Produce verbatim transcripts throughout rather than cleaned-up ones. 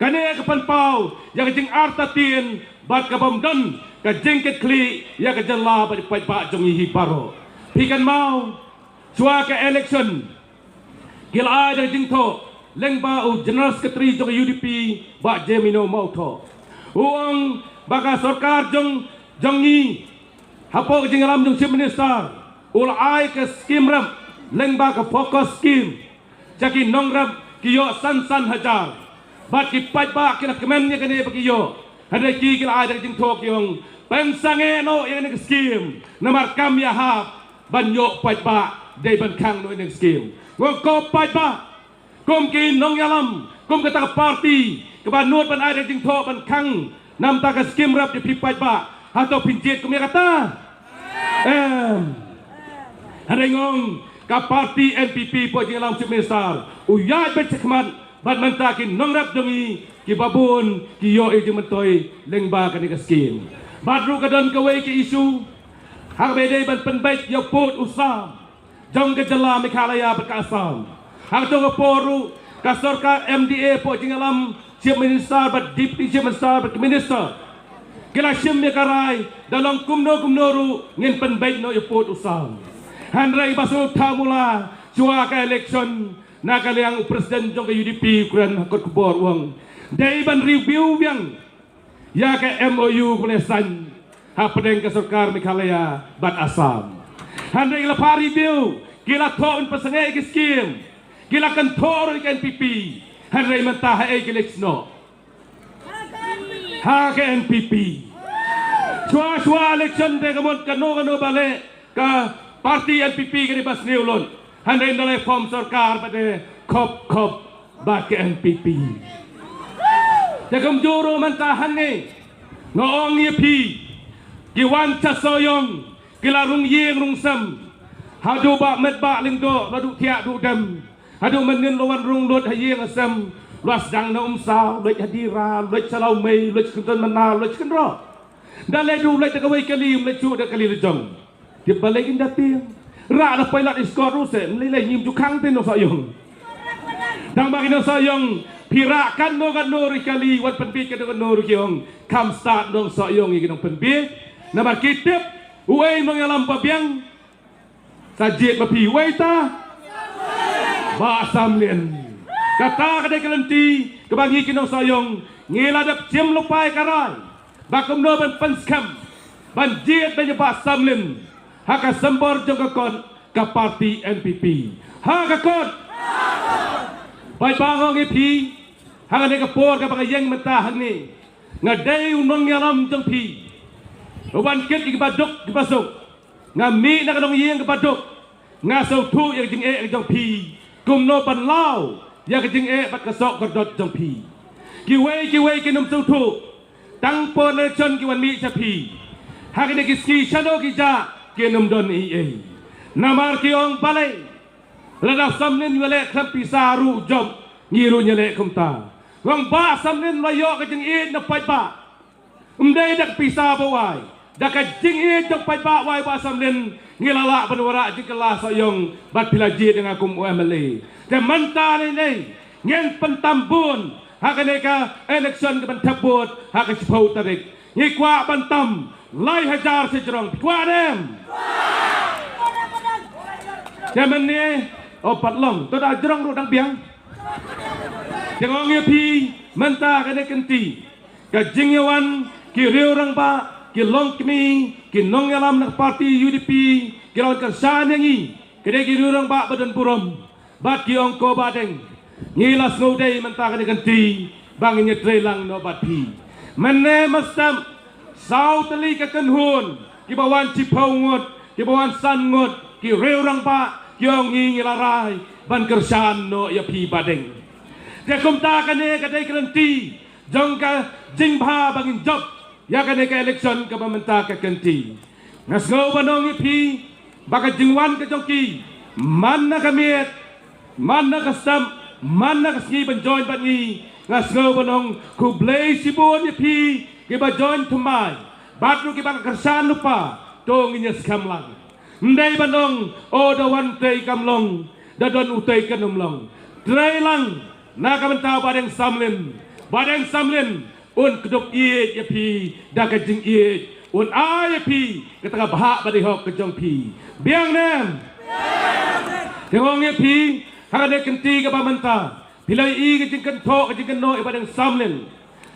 Kane ka pynpaw ïa ka jingartatien bad ka bym don ka jingkitkhlieh ïa ka jylla bad ki paidbah jong ngi hi baroh. Phi kynmaw, shuwa ka election, ki la ai da ka jingthoh lyngba u General Secretary jong ka U D P, Bah Jemino Mawthoh. U ong ba ka sorkar jong, jong ngi, hapoh ka jingïalam jong Chief Minister, u la ai ka skim rep lyngba ka FOCUS skim sha ki nongrep, ki ïoh san san hajar. Bad ki paidbah ki la kmen ïa kane ba ki ïoh. Hynrei ki, ki la ai da ka jingthoh, ki ong, pynsangeh noh ïa kane ka skim, namar kam ïahap ban ïoh paidbah, dei ban khang noh ïa kane ka skim. Nga ong ko paidbah, kum ki nongïalam, kum kata ka party kaba nud ban ai da ka jingthoh ban khang na bynta ka skim rep ïa phi paidbah, hato phin jied kum ïa kata? Em. Hynrei nga ong ka party N P P, hapoh jingïalam Chief Minister, u ïaid beit shakhmat bad mynta ki nongrep jong ngi kiba bun ki ïoh ïa ka jingmyntoi lyngba kane ka skim. Bad ruh ka don kawei ka issue, ha kaba dei ban pynbeit ïa u pud u sam jong ka jylla Meghalaya bad ka Assam. Ha kato ka por ruh ka sorkar M D A, hapoh jingïalam Chief Minister bad Deputy Chief Minister bad ki Minister, ki la shim ïa ka rai, da long kumno kumno ruh ngin pynbeit noh ïa u pud u sam. Hynrei ba sngewthuh mula shuwa ka election, na ka liang u President jong ka U D P u kren ha kot khubor, u ong, dei ban review biang ïa ka M O U kaba la sign hapdeng ka sorkar Meghalaya bad Assam. Hynrei la pha review, ki la thoh ban pynsangeh ïa ki skim, ki la kynthoh ruh ïa ka N P P. Hynrei mynta haei ki leit snoh? Ha ka N P P. Shuwa shuwa election te ka mut kano kano ba leh, ka party N P P ka dei ba sniew lut. Hynrei ynda la form sorkar pat te khop khop bad ka N P P. Te kumjuh ruh mynta hangne, nga ong ïa phi, ki wan sha Sohiong, ki la rung ïing rung sem. Haduh Bah Metbah Lyngdoh la duh thiah duh dem. Haduh mynnin la wan rung lut ha ïing ha sem. La sdang na Umsaw, leit ha Dira, leit sha Lawmei, leit sha Kynton Mynnar, leit sha Kynroh. Ynda leit ruh leit da kawei kali, ym leit shuh da kali la jong. Tip balei kin da tieng? Rah da pilot escort ruh seh, ym lei lei, ngim ju khang te nong Sohiong. Tang ba ki nong Sohiong, phi rah katno katno ruh kali, wan pynbiej katno katno ruh ki ong, kham stad nong Sohiong ïa ki nongpynbiej. Namar ki tip, uei u nongïalam ba biang, sa jied ma phi, uei ta? Bah Samlin. Kata ka dei ka lynti kaba ngi ki nong Sohiong ngi la dep shim lypa ïa ka rai ba kumno ban pynskhem ban jied beit ïa Bah Samlin ha ka symbol jong ka kot, ka party N P P. Ha ka kot. Paidbah, nga ong ïa phi, ha kane ka por kaba nga ïeng mynta hangne, nga dei u nongïalam jong phi, u ban kit ïa kiba duk kiba suk. Nga mih na ka dong ïing kaba duk. Nga sngewthuh ïa ka jingeh jong phi, kumno ban law ïa ka jingeh bad ka soh kordot jong phi. Kiwei kiwei kin ym sngewthuh. Tang por election ki wan mih sha phi. Ha kine ki sngi shano ki jah, kin ym don ei ei. Namar ki ong balei, lada Samlin u leh khlem pisa ruh u jop, ngi ruh ngi leh kumta. Nga ong Bah Samlin u la ïoh ka jingïeit na paidbah. Ym dei da ka pisa ba u ai, da ka jingïeit jong paidbah u ai Bah Samlin, ngi la lah ban wanrah jingkylla Sohiong bad phi la jied ïa nga kum u M L A. Te mynta ne ne ngin pyntam bun ha kane ka election kaban thep vote ha ka shiphew tarik. Ngi kwah ban tam lai hajar sha jrong, phi kwah ne em? Te mynne, o pat long, to da jrong ruh dang biang. Te nga ong ïa phi mynta kane ka lynti, ka jingïawan ki riew rangbah, ki longkmie, ki nongïalam na ka party U D P, ki la wan kyrshan ïa ngi. Ki dei ki riew rangbah ba don burom. Bad ki ong ko Bah Deng, ngi la sngewdei mynta kane ka lynti ba ngin ïatreilang noh bad phi. Mynne mynstep, saw tylli ka kynhun, kiba wan shiphew ngut, kiba wan san ngut, ki riew rangbah, ki ong ngi, ngi la rai ban kyrshan noh ïa phi Bah Deng. Te kumta kane ka dei ka lynti jong ka jingbha ba ngin jop ïa kane ka election kaba mynta ka lynti. Nga sngew ban ong ïa phi ba ka jingwan ka jong ki, man na ka miet, man na ka step, man na ka sngi ban join bad ngi, nga sngew ban ong khublei shibun ïa phi kiba join thymmai. Bad ruh kiba la kyrshan lypa, to ngin ïa skhem lang. Ym dei ban ong, o da wan utei kam long, da don utei kan ym long. Trei lang na ka bynta Bah Deng Samlin. Bah Deng Samlin un kdup ïeit ïa phi da ka jingïeit, un ai ïa phi kata ka bhah ba dei hok ka jong phi. Biang ne em? Te nga ong ïa phi, ha kane ka kynti kaba mynta, phi la ïohi ka jingkynthoh ka jingkynnoh ïa Bah Deng Samlin.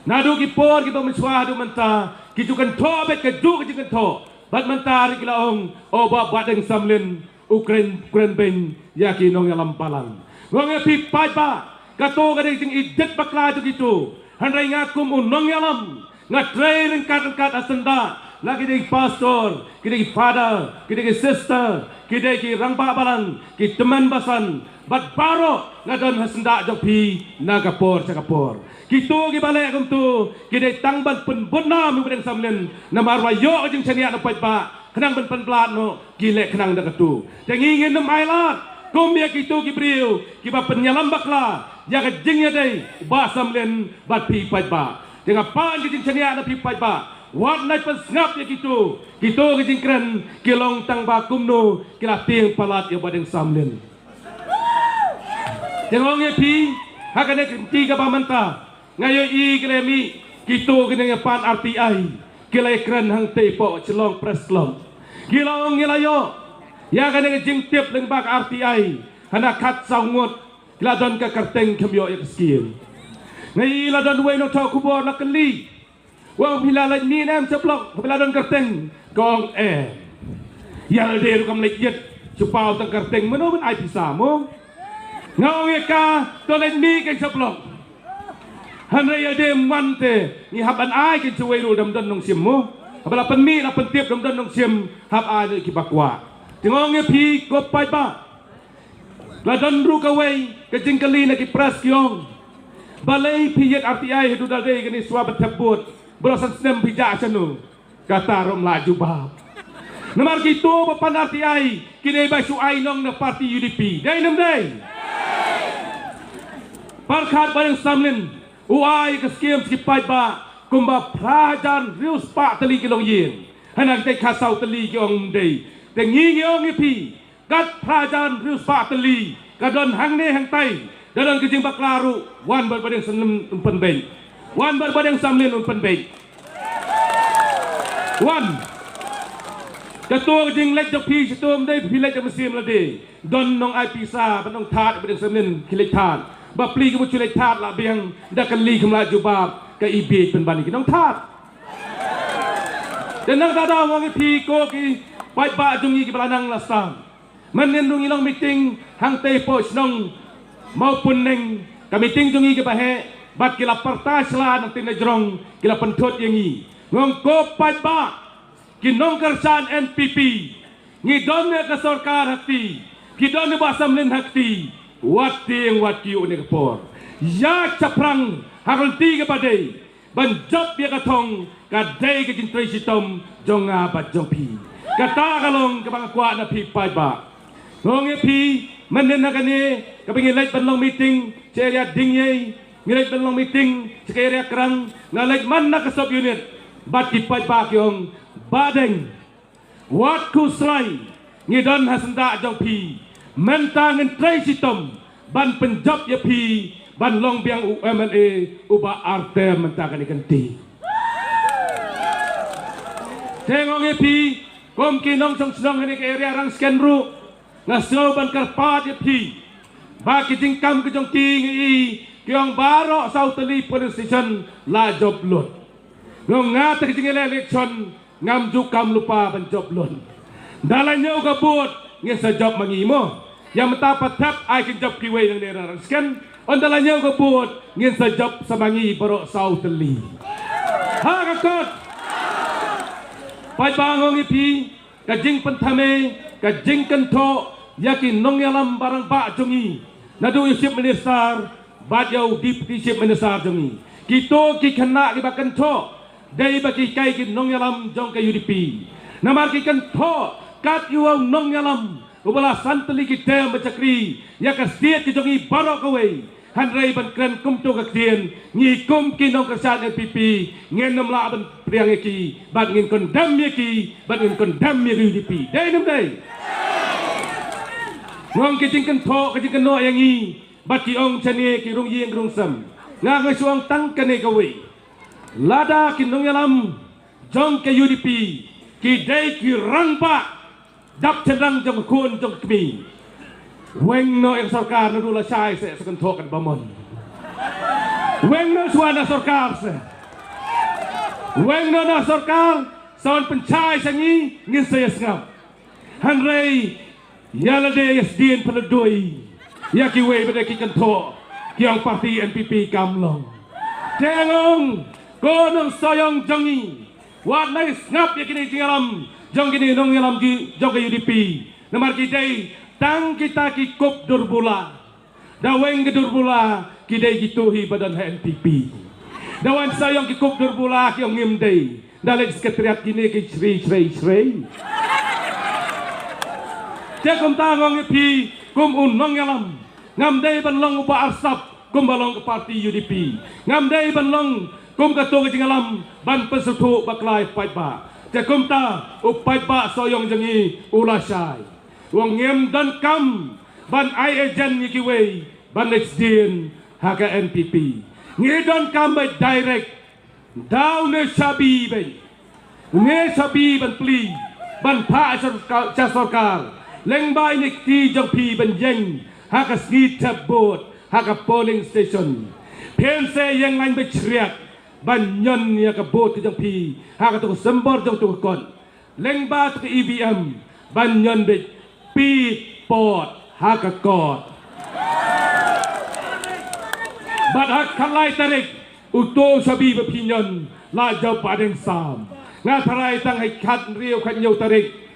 Naduh ki por kiba mynshuwa haduh mynta, ki ju kynthoh beit kajuh ka jingkynthoh. Bad mynta ruh ki la ong, o Bah, Bah Deng Samlin u kren, kren beiñ ïa ki nongïalam balang. Nga ong ïa phi paidbah, kato ka dei ka jingïadit bakla jong kito. Hynrei nga kum u nongïalam, nga trei ryngkat ryngkat ha syndah, la ki dei ki pastor, ki dei ki father, ki dei ki sister, ki dei ki rangbah balang, ki tymmen basan, bad baroh nga don ha syndah jong phi na ka por sha ka por. Kito kiba leh kumto ki dei tang ban pynbud nam ïa u Bah Deng Samlin, namar ba ïoh jingshaniah na paidbah, khnang ban pynblat noh, ki leh khnang da kato. Te ngi ngin ym ailad kum ïa kito ki briew kiba pynïalam bakla ïa ka jingïadei Bah Samlin bad phi paidbah. Te nga pan ka jingshaniah na phi paidbah, wat nai pynsngap ïa kito. Kito ki jingkren ki long tang ba kumno ki la tieng palat ïa Bah Deng Samlin. Te nga ong ïa phi, ha kane ka kynti kaba mynta, nga ïohi ki la mih kito ki nongïapan R T I, ki la kren hangtei hapoh Shillong Press Club. Ki la ong ngi la ïoh ïa kane ka jingtip lyngba ka R T I, hana khatsaw ngut ki la don ka kyrteng kim ïoh ïa ka skim. Nga ïohi la don uwei u nongthoh khubor la kylli, u ong phi la leit mih ne em sha block, phi la don kyrteng? Ka ong em. Ïa lade ruh kam leit ïit, shu paw tang kyrteng, mano ban ai pisa mo? Nga ong ïa ka, to leit mih kein sha block. Hynrei ïa lade ym wan te ngi hap ban ai kein sha uwei ruh, dang don nongshim mo. Haba la pynmih la pyntip dang don nongshim, hap ai ïa kiba kwah. Te nga ong ïa phi ko paidbah, la don ruh kawei ka jingkylli na ki press ki ong, balei phi ïit R T I haduh da lade kane shuwa ba thep vote, baroh san snem phi jah shano? Kata ruh ym lah jubab. Namar kito ba pan R T I ki dei ba shu ai nong na party U D P. Dei ne ym dei? Pyrkhat Bah Deng Samlin u ai ka skim sha ki paidbah kumba phra hajar hynriew spah tylli ki longïing. Hana kita ki khatsaw tylli ki ong ym dei. Te ngi ngi ong ïa phi, kat phra hajar hynriew spah tylli ka don hangne hangtai, da don ka jingbakla ruh, wan bad Bah Deng Samlin un pynbeit. Wan bad Bah Deng Samlin un pynbeit. Wan. Kato ka jingleit jong phi shato ym dei phi leit da mynsiem lade. Don nong ai pisa bad nong thad, Bah Deng Samlin, ki leit thad. Bapli ki bym ju leit thad la biang, da kylli kim lah jubab, ka ibieit pynban ïa ki nong thad. Te nangta da nga ong ïa phi ko ki paidbah jong ngi kiba la nang la sdang. Mynnin ruh ngi long meeting hangtei hapoh shnong Mawpunneng, ka meeting jong ngi kaba heh, bad ki la pyrta sha la na tynrai jrong, ki la pynthut ïa ngi. Nga ong ko paidbah, ki nongkyrshan N P P, ngi don ïa ka sorkar ha kti, ki don ïa Bah Samlin ha kti, wat tieng wat kyiuh ne ka por. Ïaid shaphrang ha ka lynti kaba dei, ban jop ïa ka thong, ka dei ka jingtrei shitom jong nga bad jong phi. Kata ka long kaba nga kwah na phi paidbah. Nga ong ïa phi, mynnin ha kane kaba ngi leit ban long meeting sha area Dingiei, ngi leit ban long meeting sha ka area Krang, nga leit man na ka sub unit, bad ki paidbah ki ong, Bah Deng, wat khuslai, ngi don ha syndah jong phi. Mynta ngin trei shitom ban pynjop ïa phi ban long biang u M L A uba ar term mynta kane ka kynti. Te nga ong ïa phi, kum ki nongshong shnong ha kane ka area Rangshken ruh, nga sngew ban kyrpad ïa phi ba ki jingkam ki jong ki, ngi i ki ong baroh saw tylli polling station la jop lut. Nga ong nga te ka jingïaleh election ngam ju kam lypa ban jop lut. Ynda la ñiew ka vote ngin sa jop ma ngi mo. Ïa mynta pat thep ai kin jop kiwei nangne na Rangshken. Ynda la ñiew ka vote ngin sa jop sa ma ngi baroh saw tylli. Ha ka kot. Paidbah, nga ong ïa phi, ka jingpynthame, ka jingkynthoh ïa ki nongïalam ba rangbah jong ngi, naduh ïa u Chief Minister bad ïa u Deputy Chief Minister jong ngi. Kito ki khynnah kiba kynthoh dei ba ki kai ki nongïalam jong ka U D P. Namar ki kynthoh kat ïa u nongïalam uba la san tylli ki term ban shakri ïa ka state ka jong ngi baroh kawei. Hynrei ban kren kumto ka ktien, ngi kum ki nongkyrshan N P P ngin ym lah ban pdiang ïa ki, bad ngin condemn ïa ki, bad ngin condemn ïa ka U D P. Dei ne ym dei? Nga ong ki jingkynthoh, ki jingkynnoh ïa ngi, bad ki ong shane ki rung ïing rung sem. Nga nga shu ong tang kane kawei. Lada ki nongïalam jong ka U D P ki dei ki rangbah dap shynrang jong ka khun jong ka kmie, weng noh ïa ka sorkar, naduh lashai seh sa kynthoh katba mon. Weng noh shuwa na sorkar seh. Weng noh na sorkar, sa wan pynshai sha ngi, ngin sa ïa sngap. Hynrei ïa lade ïa sdien pynleit ïa kiwei pat ki kynthoh, ki ong party N P P kam long. Te nga ong, ko nongshong jong ngi, wat nang sngap ïa kine ki jingïalam jong kine nongïalam ki jong ka U D P. Namar ki dei tang kita ki kup durbula. Da weng ki durbula ki dei kito hi ba don ha N P P. Da wan sa ïong ki kup durbula ki ong ngim dei. Da leit sekretariat kine ki shrei shrei shrei. Te kumta nga ong ïa phi kum u nongïalam, ngam dei ban long uba arsap kumba long ka party U D P. Ngam dei ban long kum kato ka jingïalam ban pynsngewthuh bakla ïa u paidbah. Te kumta u paidbah Sohiong jong ngi u lashai. U ong ngim donkam ban ai agent ïa kiwei ban leit sdien ha ka N P P. Ngi donkam ban direct da une u shabi, ban une u shabi ban plie, ban phah sha sorkar, sha sorkar. Lyngba ine i kti jong phi ban ïeng ha ka sngi thep vote ha ka polling station. Phin sa ïeng lain beit shriak ban ñion ïa ka vote ka jong phi ha kato ka symbol jong kato ka kot. Lyngba kato ka E V M ban ñion beit, phi pot ha ka kot. Bad ha ka lai tarik uto u shabi ba phi ñion la jop Bah Dieng Sam. Nga tharai tang ha i khathynriew khathynñiew tarik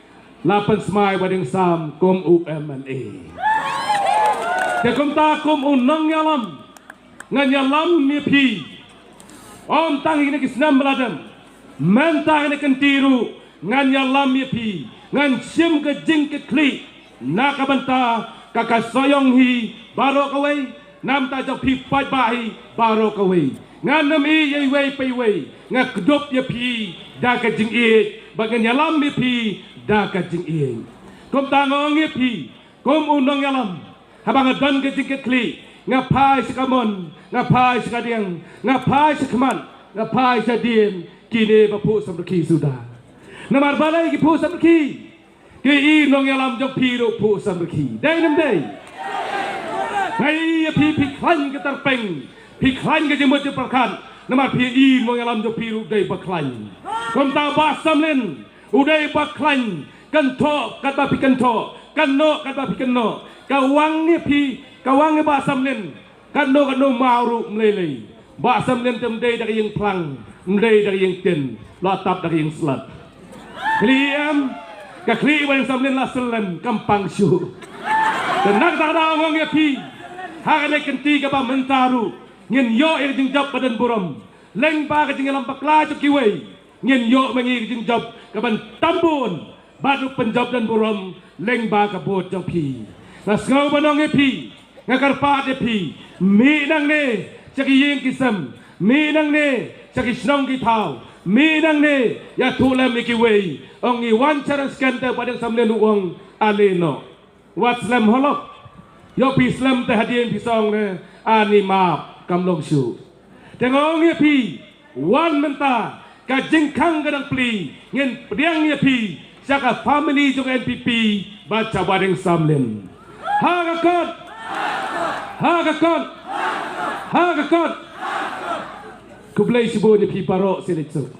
la pynsmai Bah Dieng Sam kum u M L A. Te kumta kum u nongïalam, ngan ïalam ïa phi. Ym tang ha kine ki snem ba la dep, mynta ha kine ki kynti ruh ngan ïalam ïa phi. Ngan shim ka jingkitkhlieh na ka bynta ka, ka Sohiong hi baroh kawei, na ka bynta jong phi paidbah hi baroh kawei. Ngan ym ïeh ïa iwei pa iwei. Nga kdup ïa phi da ka jingïeit bad ngan ïalam ïa phi da ka jingïeit. Kumta nga ong ïa phi kum u nongïalam, haba nga don ka jingkitkhlieh, nga phai sha ka mon, nga phai sha ka diang, nga phai sha khmat, nga phai sha dien, kine ba phuh samrkhie suda. Namar balei ki phuh samrkhie? Ki i nongïalam jong phi ruh phuh samrkhie. Dei ne ym dei? Nga i ïa phi, phi khlaiñ ka tyrpeng, phi khlaiñ ka jingmut jingpyrkhat, namar phi i nongïalam jong phi ruh dei ba khlaiñ. Kumta Bah Samlin u dei ba khlaiñ, kynthoh katba phi kynthoh, kynnoh katba phi kynnoh. Ka wang ïa phi, ka wang ïa Bah Samlin katno katno maw ruh ym lei lei. Bah Samlin te ym dei da ka ïing phlang, ym dei da ka ïing tin, la tap da ka ïing slap. Khlieh em? Ka khlieh Bah Samlin la slem kam pang shuh. Te na kata ka daw nga ong ïa phi, ha kane ka kynti kaba mynta ruh ngin ïoh ïa ka jingjop ba don burom lyngba ka jingïalam bakla jong kiwei. Ngin ïoh ma ngi ka jingjop kaban tam bun bad ruh pynjop don burom lyngba ka vote jong phi. Nga sngew ban ong ïa phi, nga kyrpad ïa phi, mih nangne sha ki ïing ki sem, mih nangne sha ki shnong ki thaw, mih nangne ïathuh lem ïa kiwei. Ong ngi wan sha rang sken te Bah Dieng Samlin u ong ale noh. Wat slem halor. Ïoh phi slem te hadien phi sa ong ne ani map kam long shuh. Te nga ong ïa phi, wan mynta, ka jingkhang ka dang plie, ngin pdiang ïa phi sha ka family jong N P P bad sha Bah Dieng Samlin. Ha ka kot. Ha ka kot. Ha ka kot. Khublei shibun ïa phi baroh, sngewbha.